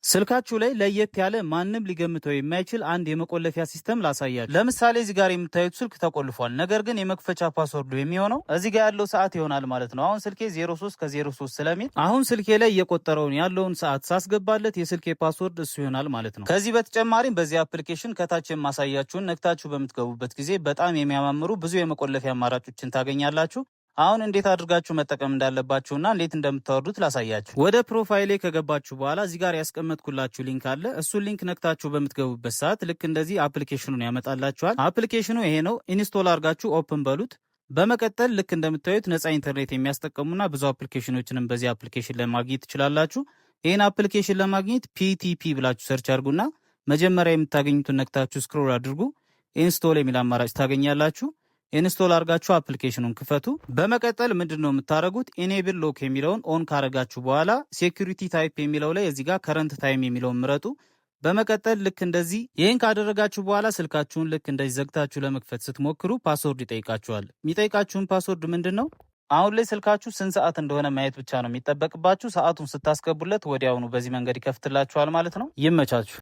ስልካችሁ ላይ ለየት ያለ ማንም ሊገምተው የማይችል አንድ የመቆለፊያ system ላሳያችሁ። ለምሳሌ እዚህ ጋር የምታዩት ስልክ ተቆልፏል። ነገር ግን የመክፈቻ password ኡ የሚሆነው እዚህ ጋር ያለው ሰዓት ይሆናል ማለት ነው። አሁን ስልኬ 03 ከ03 ስለሚል አሁን ስልኬ ላይ እየቆጠረውን ያለውን ሰዓት ሳስገባለት የስልኬ password እሱ ይሆናል ማለት ነው። ከዚህ በተጨማሪም በዚህ application ከታች የማሳያችሁን ነክታችሁ በምትገቡበት ጊዜ በጣም የሚያማምሩ ብዙ የመቆለፊያ አማራጮችን ታገኛላችሁ። አሁን እንዴት አድርጋችሁ መጠቀም እንዳለባችሁና እንዴት እንደምታወርዱት ላሳያችሁ። ወደ profile ኤ ከገባችሁ በኋላ እዚህ ጋር ያስቀመጥኩላችሁ link አለ። እሱን link ነክታችሁ በምትገቡበት ሰዓት ልክ እንደዚህ application ኑን ያመጣላችኋል። Application ኑ ይሄ ነው። Install አድርጋችሁ open በሉት። በመቀጠል ልክ እንደምታዩት ነፃ ኢንተርኔት የሚያስጠቀሙና ብዙ application ኖችንም በዚህ application ላይ ማግኘት ትችላላችሁ። ይህን application ለማግኘት PTP ብላችሁ search አድርጉና መጀመሪያ የምታገኙትን ነክታችሁ scroll አድርጉ። Install የሚል አማራጭ ታገኛላችሁ። Install አድርጋችሁ application ኑን ክፈቱ። በመቀጠል ምንድን ነው የምታደርጉት? Enable lock የሚለውን on ካረጋችሁ በኋላ security type የሚለው ላይ እዚህ ጋር current time የሚለውን ምረጡ። በመቀጠል ልክ እንደዚህ ይህን ካደረጋችሁ በኋላ ስልካችሁን ልክ እንደዚህ ዘግታችሁ ለመክፈት ስትሞክሩ password ይጠይቃችኋል። የሚጠይቃችሁን password ምንድን ነው? አሁን ላይ ስልካችሁ ስንት ሰዓት እንደሆነ ማየት ብቻ ነው የሚጠበቅባችሁ። ሰዓቱን ስታስገቡለት ወዲያውኑ በዚህ መንገድ ይከፍትላችኋል ማለት ነው። ይመቻችሁ።